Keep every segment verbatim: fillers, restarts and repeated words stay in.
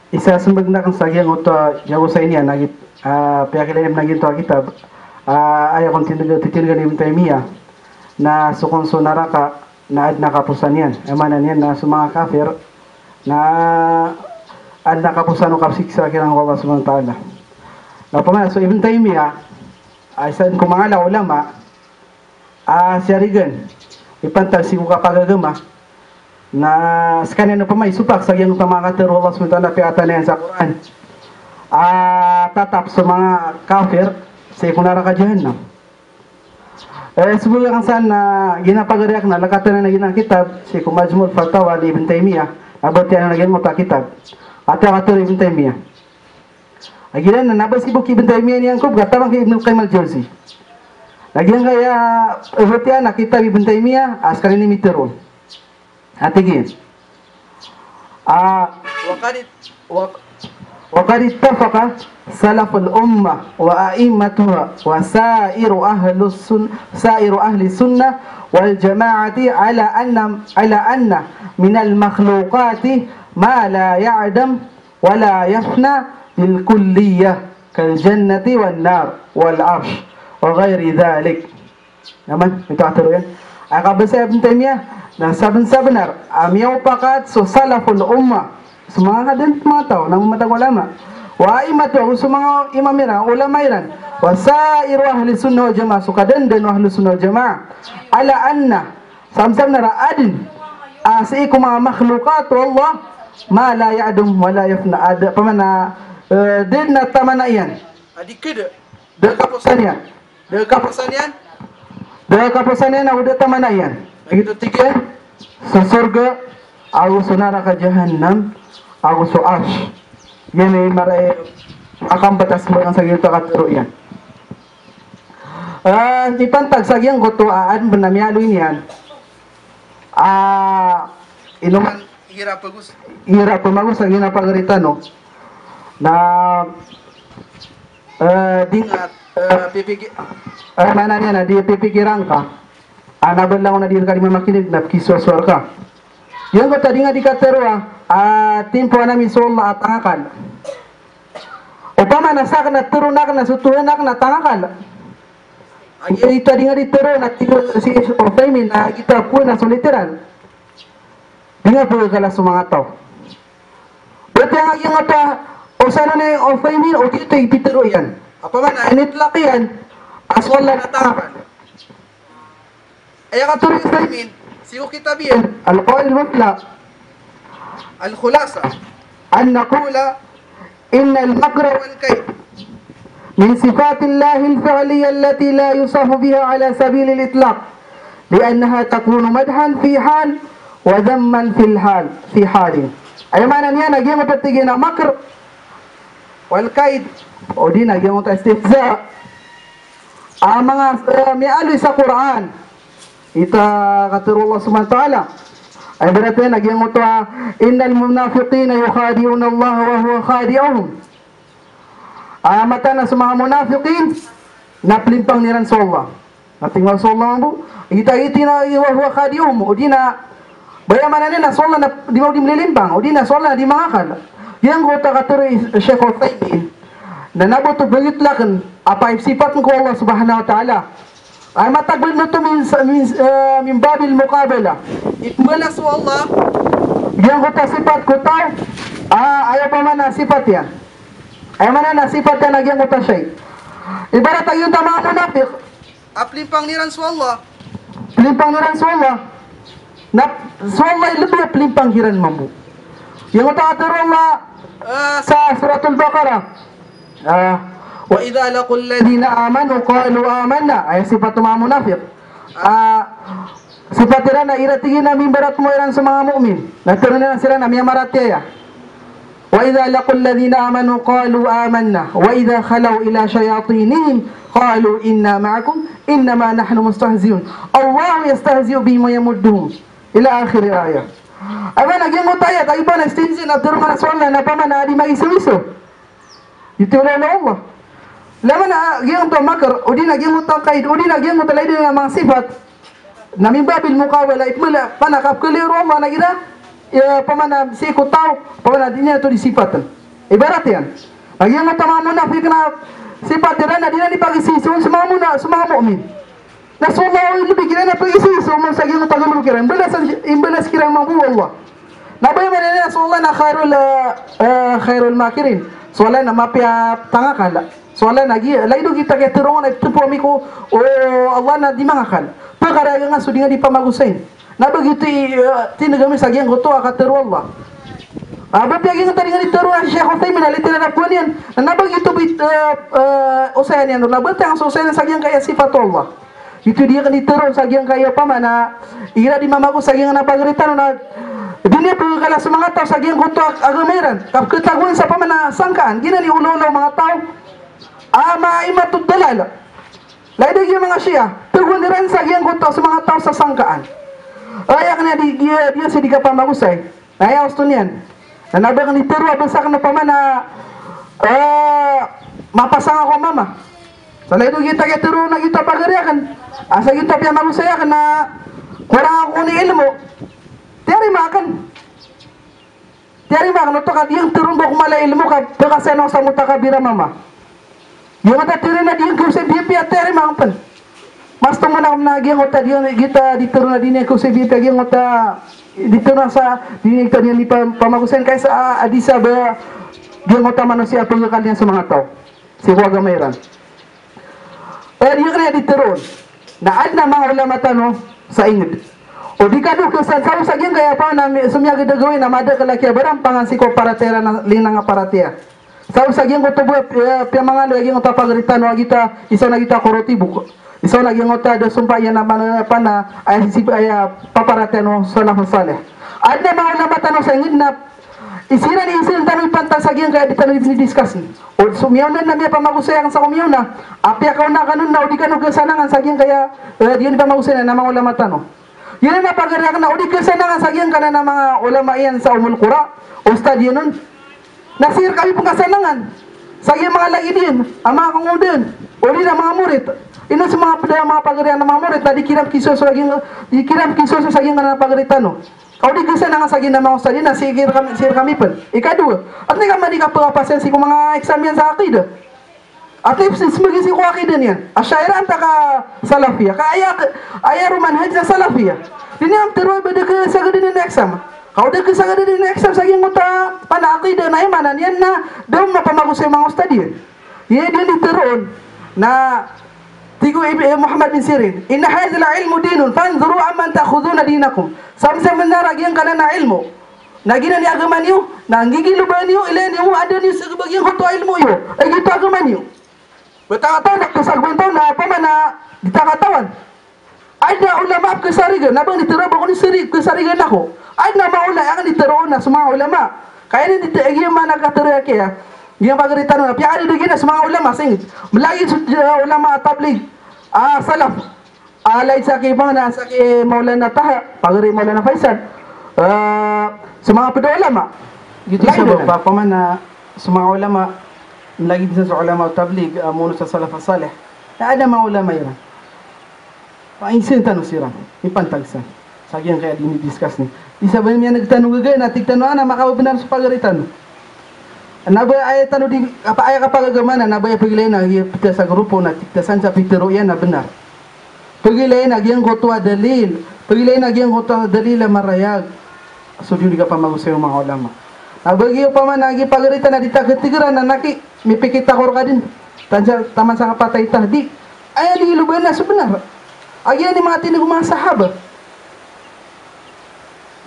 Isa a sembag akn sa giyangkoto a, giyangkoto sa iniyan, na git-, ah, piyakilay niyan giyangkoto a kitab, ah, aya kon titindeg, titindeg i Ibn Taymiyyah, na so kon so naraka, na adn a kaposan iyan. Aya maana niyan na so manga kafir, na adn a kaposan o kapsiksa kiran o Allah Subhanahu wa Ta'ala. Na opama so Ibn Taymiyyah, ah, isa dn ko manga ulama, ah, siyarigan, ipantag sii ko kapagagama, na skaniyan opama i sopak sa giyangkoto a manga katharo o Allah Subhanahu wa Ta'ala, piyakatana iyan sa Qur'an. Ah, tatap so manga kafir sii ko naraka Jahannam. Eh, sembag akn san na giya pagari akn na lakat anan a giya kitab sii ko Majmu' al-Fatawa ni Ibn Taymiyyah, na batiya anan a giyangkoto a kitab. Katharo, katharo o Ibn Taymiyyah. A giya na nabasa bo ki Ibn Taymiyyah niyan ko, katawan ki Ibn al-Qayyim al-Jawzi. Na giyangkaya, eh, batiya anan a kitab Ibn Taymiyyah, a skaniyan i mitharo. A tig iyan. Ah, wa qad, wa, wa qad ittafaqa salaful ummah wa a'immatuha wa sa'iru ahlus sun-, sa'iru ahli sunnah wal jama'ati ala anna, ala anna minal makhluqati ma la ya'dam wa la yafna bil kulliyah kal jannati wan nar wal arsh wa ghairi dhalik. Naman, ito a tharo iyan. A kabasa i Ibn Taymiyyah, na sabnar-sabnar a miyaopakat so salaful ummah, so manga kadandan a manga taw, na manga ulama. Wa a'immatuha, so manga imam iran, ulama iran. Wa sa'iru ahli sunnah wal jamaah, so kadandan o ahli sunnah wal jamaah. Ala anna, sabnar-sabnar a adn a sii ko manga makhluqat o Allah, ma la ya'dum wa la yafna, a da, opama na, eh, da dn a tamana iyan. A di keda, da kaposan iyan. Da kaposan iyan. Da kaposan iyan, ago da tamana iyan. Lagid o tig iyan, so sorga, ago so naraka Jahannam, ago so Arsh. Giyanan i mara-, eh, a kambatas a sembag sa giyangkoto a katharo iyan. Eh, ipantag sa giyangkoto a adn pn a miyaaloy niyan. Ah, ino man, igira pagos, igira pagos a giya pagari tano. Na, eh, di nga, eh, pipiki-, eh, maana niyan na di pipikiran ka. A na ba langon a di rka di mamakineg na pkisowasowar ka. Giyangkoto a di nga di katharo a, ah, timpoan ami so Allah a tangakal. Opama na sakn na tharoon akn a so Tuhan akn na tangakal. Aya ito a di nga di tharoon a tig o si Uthaymin na giyoto a poon a so literal. Di nga pagagala so manga taw. Batiya nga giyangkoto a, o sanan i Uthaymin, o giyoto i pitharo iyan. Opama na initlaq iyan a so Allah na tangakal. Aya katharo i Uthaymin, sii ko kitab iyan, Al-Qawaid Al-Muthla. Al-khulasa, an naqula, inna al-makra wal kayd min sifatillahi al-fi'liyya allati la yusafu biha ala sabil al-itlaq, li'annaha takunu madhan fi hal, wa dhamman fil hal, fi halin. Aya maana niyan na giyangkoto a tig iyan a makr, wal kayd, odi na giyangkoto a istihza. A manga, eh, miyaaloy sa Qur'an. Ito a katharo o Allah Subhanahu wa Ta'ala. Aya ibarat iyan a giyangkoto a, innal munafiqina yukhadi'una Allah wa huwa khadi'uhum. A mataan a so manga munafiqin, na plimpang iran so Allah. Na tig o Allah mambo, ita iti na wa huwa khadi'uhum, odi na, ba aya maana niyan na so Allah na di ma-, di mlilimpang, odi na so Allah na di mangakal. Giyangkoto a katharo i Sheikh Uthaymin, na naboto bangit lakn a paipsipaten ko Allah Subhanahu wa Ta'ala. Ay matag bn oto min, min, eh, min babil muqabala. Ipmbala so Allah giyangkoto a sipat ko taw a, aya opama na sipat iyan. Aya maana na sipat iyan a giyangkoto a shay. Ibarat a giyangkoto a manga munafiq a plimpang iran so Allah. Plimpang iran so Allah. Na so Allah i lbi a plimpang iran mambo. Giyangkoto a katharo o Allah, eh, sa Suratul Baqarah. Ah, wa idha laqul ladhina amanu qalu amanna. Aya sipat o manga munafiq. Ah, sipat iran na igira tig iran a mimbaratmowa iran so manga mu'min, na tharoon iran siran a miyamaratiyaya. Wa idha laqul ladhina amanu qalu amanna, wa idha khalaw ila shayatinihim qalu inna ma'akum innama nahnu mustahzi'un. Allahu yastahzi'u bihim wa yamudduhum ila akhiril ayah. Aya maana giyangkoto a ayat, aya maana istihza na tharoon iran so Allah na opama na di magisoiso. Ito i lalaw o Allah. Aya maana, ah, giyangkoto a makr, odi na giyangkoto a kayd, odi na giyangkoto a lagid a manga sipat. Na min babil muqabala, ipmbala, opama na kapkhalay o Allah na giyangkoto, aya, opama na sii ko taw, opama na di niyan oto di sipaten. Ibarat iyan. Lagid o manga munafik na sipat iran na di iran di pagisoisoon so manga muna, so manga mu'min. Na so Allah o lbi kiran na pagisoisoon sa giyangkoto a galbk iran. Imbalas, imbalas kiran mambo o Allah. Na ba iyan maana niyan so Allah na khairul, eh, khairul makirin. So Allah na mapiya tangakala. So Allah na giya, lagid o gita kiyatharoa na ito po ami ko, o Allah na di mangakal. Pkarayaga nga so di nga di pamagosayin. Na ba giyoto i, eh, tineg ami sa giyangkoto a katharo o Allah. Ah, ba piya giyangkoto a di nga di tharo a Sheikh Uthaymin a literal a kowan iyan. Na ba giyoto bit, eh, eh, osayan iyan. Na ba tiyang so osayan sa giyangkaya sipat o Allah. Giyoto di akn di tharo sa giyangkaya opama na igira di mamagosay giyangkanan a pagari tano na di niyan pkhakala so manga taw sa giyangkoto a agama iran. Ka pkhatagoan sa opama na sangkaan. Giyanan i olaola o manga taw a maimatu dalal. Lagid o giya manga Shia, tagoan iran sa giyangkoto so manga taw sa sangkaan. Aya kna di giya, di sii di kapamagosay. Na aya osto niyan. Na ba akn di tharo a basa akn opama na, eh, mapasang ako a mama. Sa lagid o gita kiyatharoa na gita pagari akn. Asa gita piyamagosay akn na korang ako ini ilmo. Tiyarima akn. Tiyarima akn oto ka di ngka tharoon ba ko mala i ilmo ka ba ka sano sa mutakabir a mama. Giyangkoto a tiyarima na di ngka osay biyapiya, tiyarima akn pn. Mas toman akn na giyangkoto a di, gita di tharo na di ngka osay biyapiya giyangkoto a di tharo sa di ngka di pa-, pamagosayin ka isa a, a di sa ba giyangkoto a manosiya a pagakal iyan so manga taw. Sii ko agama iran. Eh, di kna di tharo on. Na adn a manga ulama tano sa ingd. O di kano khasan sa, sa giyangkaya opama na mi-, so miyagad a gawii na madakl a kiyabarampangan sii ko paratiyaya iran a linang a paratiyaya. Sa, sa giyangkoto bo, eh, piyamangaloy a giyangkoto a pagari tano a gita, isa na gita korotibo. Isa na giyangkoto a da sompa iyan a mana, opama na, aya sisib-, aya paparatiyaya o salafus salih. Adn a manga ulama tano sa ingd na Isiran, isiran tano ipantag sa giyangkaya di tano di-discuss. O so miyaona na miyapamagosay akn sa ko miyaona. Apiya kaona kano na o di kano khasanangan sa giyangkaya, eh, di kano pamagosay na manga ulama tano. Giyanan a pagari akn na o di khasanangan sa giyangkanan a manga ulama iyan sa Ummul Qura, ustadh iyan on. Na sii rkami pn kasanangan sa giyangkaya manga lagid iyan, a manga kangodaan, odi na manga murid. Ino so manga pd a manga pagari akn a manga murid, na di kiran pkisoso sa giyang, di kiran pkisoso sa giyangkanan a pagari tano. Ka o di khasanangan sa giyangkanan a manga ustadh iyan na sii rkami, sii rkami pn. Ikadowa, antaa i kaman di kapapasa sii ko manga exam iyan sa aqidah. Antaa i pzambayang sii ko aqidah niyan. Asha'irah antaa ka Salafiyah. Ka aya, aya roo manhaj sa Salafiyah. Di niyan tharoa ba da khasagadan iyan a exam. Ka o da khasagadan iyan a exam sa giyangkoto a opama na aqidah na aya maana niyan na da on mapamagosay o manga ustadh iyan. Aya di niyan di tharoon na tig o Ib-, eh, Muhammad bin Sirin, "Inna hadhal ilma dinun, fanzuru amman ta'khudhuna dinakum." Sa, sa bnar a giyangkanan a ilmo na giyanan i agama niyo, na nggigilobaan iyo, ilaya niyo, adn iyo sa giyangkoto a ilmo iyo, lagid oto a agama niyo. Ba takatawan, na kasagoan taw na opama na di takatawan. Adn a ulama a pkhasarigan, na ba ngka di tharoa ba ko ini sarig, pkhasarigan ako. Adn a manga ulama, aya akn di tharoon na so manga ulama. Ka aya niyan di tha-, aya maana a katharo iyan kiya, giyangkaya pagari tano na piyakadadagiyan na so manga ulama sa ingd. Mlagid so, eh, ulama a tabligh, ah, salaf. Ah, lagid sa ki, opama na, sa ki Maulana Taha, pagari Maulana Faisal. Ah, so manga pd a ulama. Giyoto i sabap, opama na so manga ulama, mlagid sa so ulama tabligh, ah, mono sa salaf as-salih. Na adn a manga ulama iran. Paingsin tano siran, ipantag san sa giyangkaya di ni-discuss ni. Isa ba miyaneg tano gagayan na tig tano a na makabnar so pagari tano. Na ba aya tano di, apa, aya kapagagama na, na ba aya pagilayn a, aya pita sa grupo na tig ta san sa pitharo iyan na bnar. Pagilayn a giyangkoto a dalil, pagilayn a giyangkoto a dalil a marayag. So di on di kapamagosay o manga ulama. Na ba giya opama na giya pagari tano a di ta khatigran na naki, mipikit ako rka dn. Taman sa, taman sa kapatay ta, di. Aya di ilobaan na so bnar. A giya ini manga tineg o manga sahaba.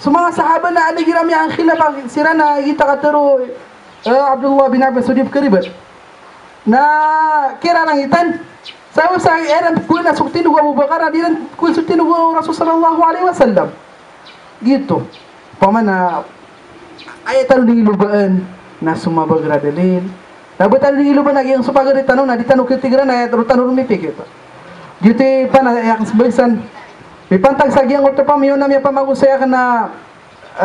So manga sahaba na adn igira miyangkhilaf siran na gita katharo, eh, Abdullah bin Abbas so di pkharibat. Na kirarangitan. Sa, sa iran pkhakowa na so tineg o Abu Bakar, na di iran pkhakowa so tineg o Rasul sallallahu alaihi wasallam. Giyoto. Opama na aya tano di ilobaan na so mabagra dalil. Na ba tano di ilobaan a giyangkoto a pagari tano na di tano khatigran na aya roo tano ron mipikit. Giyoto i opama na aya akn smbag san. Mipantag sa giyangkoto a opama na miyapamagosay akn na,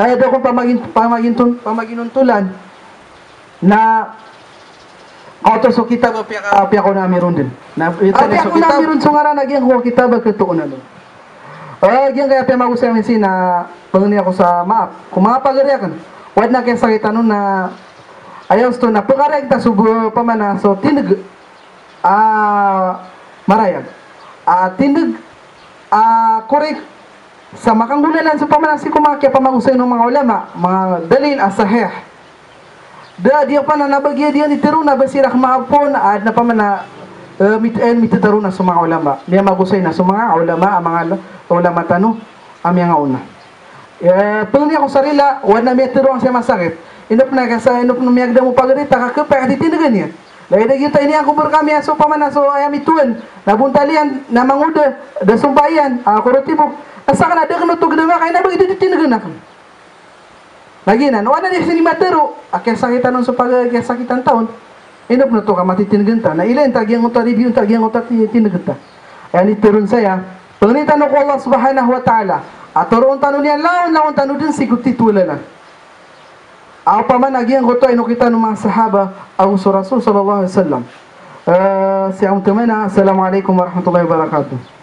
eh, da akn pamagin-, pamagintun-, pamaginontolan. Na oto so kitab a piya-, piyakaona ami ron dn. Na, ah, piyakaona ami ron so ngaran a giyangkoto a kitab a khatoon on. Ah, giyangkaya piyamagosay ami sii na pangni ako sa maap ko manga pagari akn. Oway na kiyasakit tano na Aya osto na pkharayag ta so bo-, pamana so tindg a marayag. A tindg a korek sa makanggolalan so pamana sii ko manga kiyapamagosay o manga ulama, manga dalil a sahih. Da, di pamana na ba giya di niyan tharoon na ba siran kmaapon, a adn a pamana, eh, mit-, eh, mithataro na so manga ulama. Miyamagosay na so manga ulama, a manga l-, ulama tano a miyangaona. Eh, pangni ako sa rila, o adn a miyatharo angkai a masakit. Ino pn a kasa, ino pn a miyagdam o pagari, ta ka khapakay a titindgan iyan. Lagid a giyoto a iniyangkobor kami a so pamana so aya mitowan, na bontal iyan, na mangoda, da sompa iyan, a, ko rotibok. Na sakn na da kn oto gdam akn, na ba giyoto titindgan akn. Lagid anan, o adn a di sii matharo a kiyasakitan on so paga-, kiyasakitan ta on. Ino pn oto ka matitindgan ta. Na ilay ta giyangkoto a ribiyon ta giyangkoto a ti-, tindgan ta. Aya nitharoon saya, pangnin tano ko Allah Subhanahu wa Ta'ala a toroon tano niyan lawan, lawan tano dn sii ko titho a lalan. A opama na giyangkoto a inokit o manga sahaba ago so Rasul sallallahu alaihi wasallam. Eh, sii ko taman a, assalamu alaikum warahmatullahi wabarakatuh.